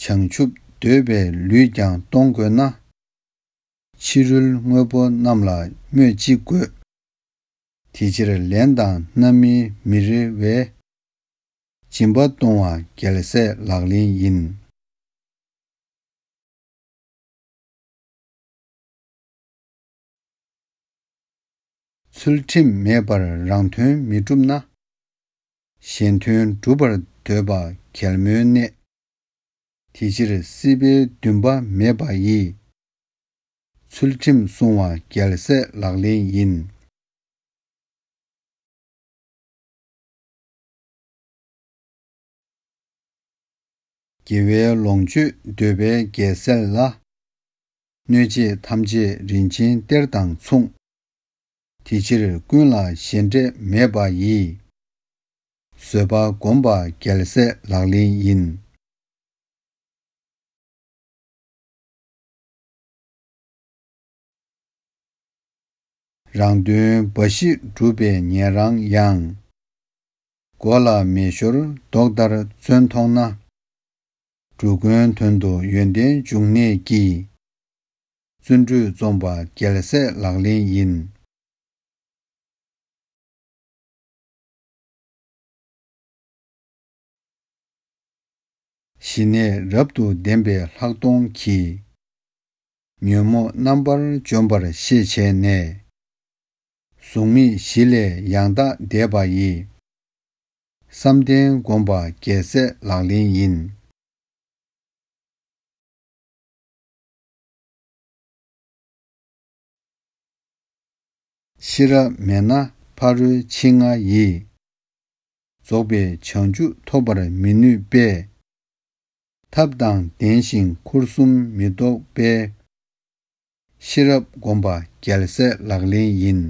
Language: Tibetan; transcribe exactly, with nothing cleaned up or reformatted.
བྱང་ཆུབ་འདོད་པའི་ལུས་ཀྱང་གཏོང་དགོས་ན། ཕྱི་རོལ་དངོས་པོ་རྣམས་ལ་སྨོས་ཅི་དགོས། དེ་ཕྱིར་ལན་དང་རྣམ་སྨིན་མི་རེ་བས། སྦྱིན་པ་གཏོང་བ་རྒྱལ་སྲས་ལག་ལེན་ཡིན། ཚུལ་ཁྲིམས་མེད་པར་རང་དོན་མི་འགྲུབ་ན། གཞན་དོན་སྒྲུབ་པར་འདོད་པ་གལ་མོའི་གནས། དེ་ཕྱིར་སྲིད་པའི་འདུན་པ་མེད་པ་ཡིས། ཚུལ་ཁྲིམས་བསྲུང་བ་རྒྱལ་སྲས་ལག་ལེན་ཡིན། དགེ་བའི་ལོངས་སྤྱོད་འདོད་པའི་རྒྱལ་སྲས་ལ། གནོད་བྱེད་ཐམས་ཅད་རིན་ཆེན་གཏེར་དང་མཚུངས། དེ་ཕྱིར་ཀུན་ལ་ཞེ་འགྲས་མེད་པ་ཡིས། བཟོད་པ་བསྒོམ་པ་རྒྱལ་སྲས་ལག་ལེན་ཡིན། རང་དོན་འབའ་ཞིག་སྒྲུབ་པའི་ཉན་རང་ཡང་། མགོ་ལ་མེ་ཤོར་མདོག་ལྟར་བཙོན་མཐོང་ན། འགྲོ་ཀུན་དོན་དུ་ཡོན་ཏན་འབྱུང་གནས་ཀྱི། བརྩོན་འགྲུས་རྩོམ་པ་རྒྱལ་སྲས་ལག་ལེན་ཡིན། ཞི་གནས་རབ་ཏུ་ལྡན་པའི་ལྷག་མཐོང་གིས། ཉོན་མོངས་རྣམ་པར་འཇོམས་པར་ཤེས་བྱས་ནས། གཟུགས་མེད་བཞི་ལས་ཡང་དག་འདས་པ་ཡི། བསམ་གཏན་བསྒོམ་པ་རྒྱལ་སྲས་ལག་ལེན་ཡིན། ཤེས་རབ་མེད་ན་ཕ་རོལ་ཕྱིན་ལྔ་ཡིས། རྫོགས་པའི་བྱང་ཆུབ་ཐོབ་པར་མི་ནུས་པས། ཐབས་དང་ལྡན་ཞིང་འཁོར་གསུམ་མི་ལྡོག་པའི། ཤེས་རབ་བསྒོམ་པ་རྒྱལ་སྲས་ལག་ལེན་ཡིན།